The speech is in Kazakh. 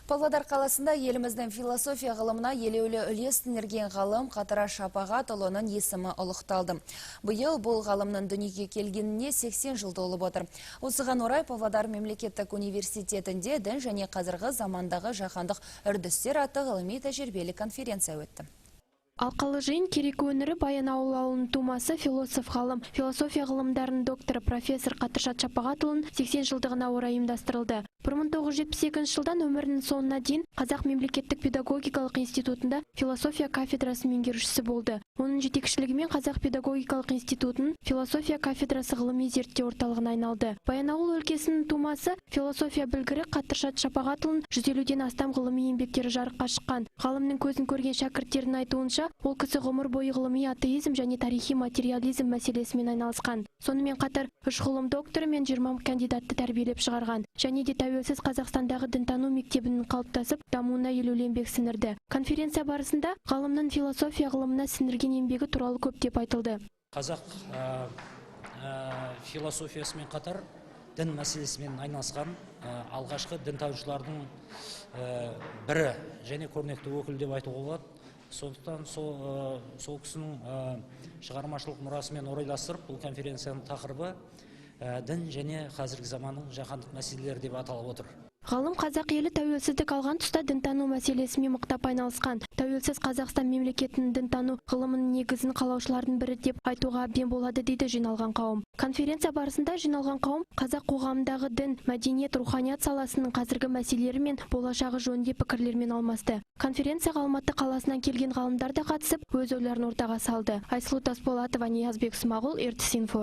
Павлодар қаласында еліміздің философия ғылымына елеулі үлес сіңірген ғалым Қатыраш Шапағатұлының есімі ұлықталды. Биыл бұл ғалымның дүниеге келгеніне 80 жыл толып отыр. Осыған орай Павлодар мемлекеттік университетінде «Дін және қазіргі замандағы жаһандық үрдістер» атты ғылыми тәжірибелі конференция өтті. Алқалы жиын Кереку өңірі Баянауыл ауылының тумасы, философ ғалым, философия ғылымдарының докторы, профессор Қатыршат Шапағатұлының 80 жылдығына орай ұйымдастырылды. 1972 жылдан өмірінің соңына дейін Қазақ мемлекеттік педагогикалық институтында философия кафедрасының меңгерушісі болды. Оның жетекшілігімен Қазақ педагогикалық институтының философия кафедрасы ғылыми зерттеу орталығына айналды. Баянауыл өлкесінің тумасы, философия білгірі Қатыршат Шапағатұлының 150-ден астам ғылыми еңбектері жарыққа шыққан. Ғалымның көзін көрген шәкірттерінің айтуынша, ол кісі ғұмыр бойы ғылыми атеизм және тарихи материализм мәселесімен айналысқан. Сонымен қатар үш ғылым докторы мен 20 кандидатты тәрбиелеп шығарған. Және де тәуелсіз Қазақстандағы дінтану мектебінің қалыптасып дамуына елеулі еңбек сіңірді. Конференция барысында ғалымның философия ғылымына сіңірген еңбегі туралы көптеп айтылды. Қазақ философиясымен қатар дін мәселесімен айналысқан алғашқы дінтанушылардың бірі және көрнекті өкілі деп айтуға болады. Сондықтан сол кісінің шығармашылық мұрасымен орайластырып, бұл конференцияның тақырыбы «Дін және қазіргі заманның жаһандық мәселелері» деп аталып отыр. Ғалым қазақ елі тәуелсіздік алған тұста дінтану мәселесімен мықтап айналысқан. Тәуелсіз Қазақстан мемлекетінің дінтану ғылымының негізін қалаушылардың бірі деп айтуға әбден болады, дейді жиналған қауым. Конференция барысында жиналған қауым қазақ қоғамындағы дін, мәдениет, руханият саласының қазіргі мәселелері мен болашағы жөнінде пікірлермен алмасты. Конференцияға Алматы қаласынан келген ғалымдар да қатысып, өз ойларын ортаға салды. Айсұлу Тасболатова, Ниязбек Смағұл, Ертіс Инфо.